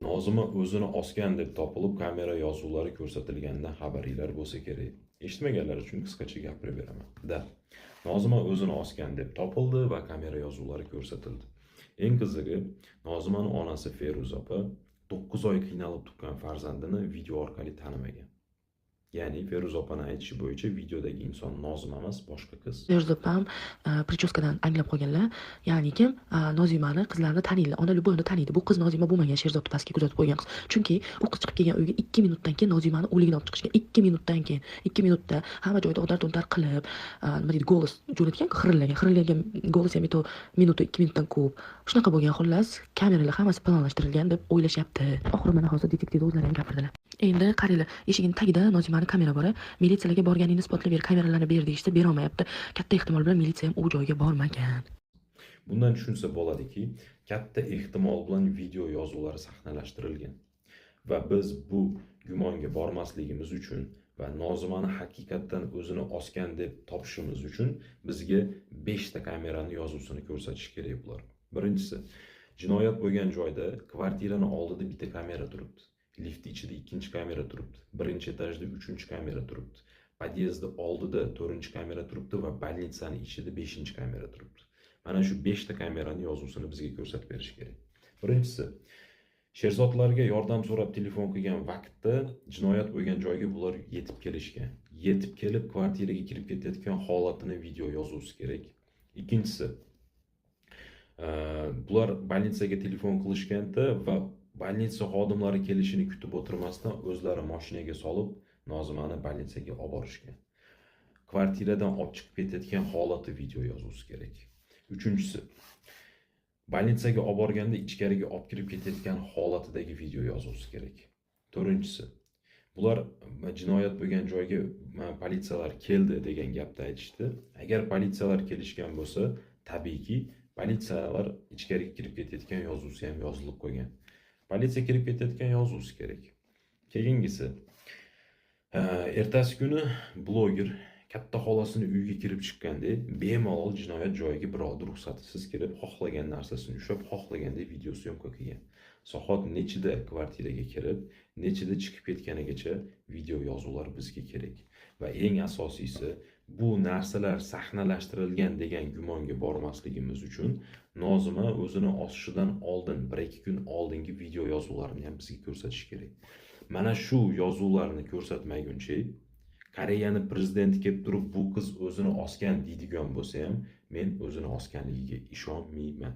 Nozima o'zini osgan deb topilib, kamera yozuvlari ko'rsatilganidan xabaringlar bo'lsa kerak. Eshitmaganlar uchun qisqacha gapirib beraman. Да. Nozima o'zini osgan deb topildi va kamera yozuvlari ko'rsatildi. Eng qizig'i, Nozimani onasi Feruz opa 9 oy qiynalib tuqqan farzandini video orqali tanimagan. Ya'ni Feruz opani aytishi bo'yicha videodagi inson Nozima emas, boshqa qiz. Feruz opam причёска dan anglab qolganlar. Ya'ni kim Nozimani qizlarni taniydilar. Ona любой uni taniydi. Bu qiz Nozima bo'lmagan, Sherzodni pastga kuzatib qo'ygan qiz. Chunki u qiz chiqib kelgan uyga 2 minutdan keyin Nozimani o'ligini olib chiqishgan. 2 minutdan keyin, 2 minutda hamma joyda ag'dar-to'ntar qilib, nima deydi, голос jo'natgan, xirillagan. Xirillagan голос ham to minuti 2 minutdan ko'p. Shunaqa bo'lgan, xullas, kameralar hammasi planlashtirilgan deb o'ylashyapti. Oxiri mana hozir detektivda o'zlari ham gapirdilar. Endi qaranglar, eshigini tagida Nozimani kamera bor. Militsiyalarga borganingni isbotlab ber, kameralarni ber deyishsa, berolmayapti. Katta ehtimol bilan militsiya ham u joyga bormagan. Bundan tushunsa bo'ladiki, katta ehtimol bilan video yozuvlari sahnalashtirilgan. Va biz bu gumonga bormasligimiz uchun va Nozimani haqiqatdan o'zini osgan deb topishimiz uchun bizga 5 ta kamerani yozuvsini ko'rsatish kerak bular. Birinchisi, jinoyat bo'lgan joyda kvartirani oldida bitta kamera turibdi. Lift ichida ikkinchi kamera turibdi. Birinchi etajda uchinchi kamera turibdi. Podyezdni oldida to'rtinchi kamera turibdi va больница ni ichida beshinchi kamera turibdi. Mana shu 5 ta kamerani yozuvsini bizga ko'rsatib berish kerak. Birinchisi, Sherzodlarga yordam so'rab telefon qilgan vaqtda jinoyat bo'lgan joyga bular yetib kelishgan. Yetib kelib kvartiraga kirib ketayotgan holatini video yozuvsi kerak. Ikkinchisi, bular больница ga telefon qilishganda va больница xodimlari kelishini kutib o'tirmasdan o'zlari mashinaga solib Nozimani больница ga olib borishgan. Kvartiradan olib chiqib ketayotgan holati video yozuvsi kerak. Uchinchisi, больница ga olib borganda ichkariga olib kirib ketayotgan holatidagi video yozuvsi kerak. To'rtinchisi, bular jinoyat bo'lgan joyga politsiyalar keldi degan gapni aytishdi. Agar politsiyalar kelishgan bo'lsa, tabiiyki, politsiyalar ichkariga kirib ketayotgan yozuvsi ham yozilib qo'ygan. Politsiya kirib ketayotgan yozuvsi kerak. Keyingisi, ertasi kuni bloger katta xolasini uyiga kirib chiqqanda bemalol jinoyat joyiga birovni ruxsatisiz kirib, xohlagan narsasini ushlab, xohlagandek video съёмка qilgan. Soat nechida kvartiraga kirib, nechida chiqib ketganigacha video yozuvlar bizga kerak. Va eng asosiysi, bu narsalar sahnalashtirilgan degan gumonga bormasligimiz uchun Nozima o'zini osishidan oldin 1-2 kun oldingi video yozuvlarini ham bizga ko'rsatish kerak. Mana shu yozuvlarni ko'rsatmaguncha Koreyani prezidenti kelib turib, bu qiz o'zini osgan deydigan bo'lsa ham, men o'zini osganligiga ishonmayman.